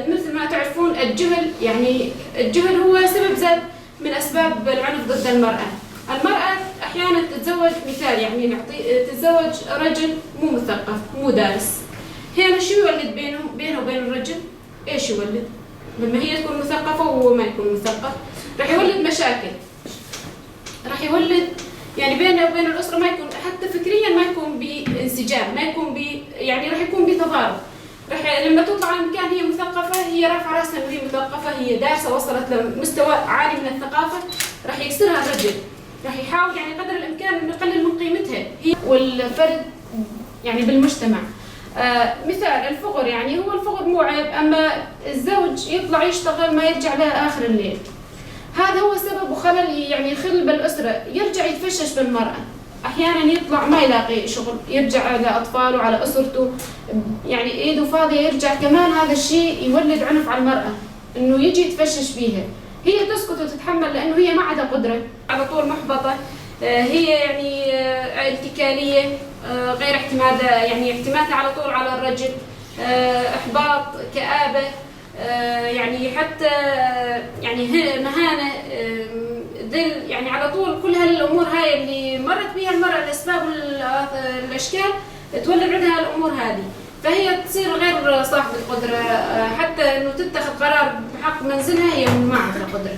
مثل ما تعرفون الجهل، يعني الجهل هو سبب زاد من أسباب العنف ضد المرأة. المرأة أحيانا تتزوج، مثال يعني نعطي، تتزوج رجل مو مثقف مو دارس. هنا شو يولد بينه وبين الرجل؟ ايش يولد؟ لما هي تكون مثقفة وهو ما يكون مثقف راح يولد مشاكل، راح يولد يعني بينه وبين الأسرة ما يكون حتى فكريا ما يكون بانسجام، ما يكون يعني راح يكون بتضارب. راح لما تطلع على مكان هي مثقفة، هي رافعة راسها انه هي مثقفة، هي دارسة، وصلت لمستوى عالي من الثقافة، راح يكسرها الرجل، راح يحاول يعني قدر الامكان انه يقلل من قيمتها هي والفرد يعني بالمجتمع. مثال الفقر، يعني هو الفقر مو عيب، اما الزوج يطلع يشتغل ما يرجع لها اخر الليل، هذا هو سبب وخلل يعني يخل بالاسره، يرجع يتفشش بالمراه. احيانا يطلع ما يلاقي شغل، يرجع على اطفاله على اسرته يعني ايده فاضيه يرجع، كمان هذا الشيء يولد عنف على المراه، انه يجي يتفشش بيها، هي تسكت وتتحمل لانه هي ما عندها قدره، على طول محبطه، هي يعني اتكاليه، غير اعتماد، يعني اعتمادها على طول على الرجل، احباط، كآبه، يعني حتى يعني مهانه، ذل، يعني على طول كل هالامور هاي اللي مرت بها المراه، الاسباب والاشكال تولد عندها الامور هذه، فهي تصير غير صاحبة قدرة، حتى انه تتخذ قرار بحق منزلها هي ما عندها قدرة.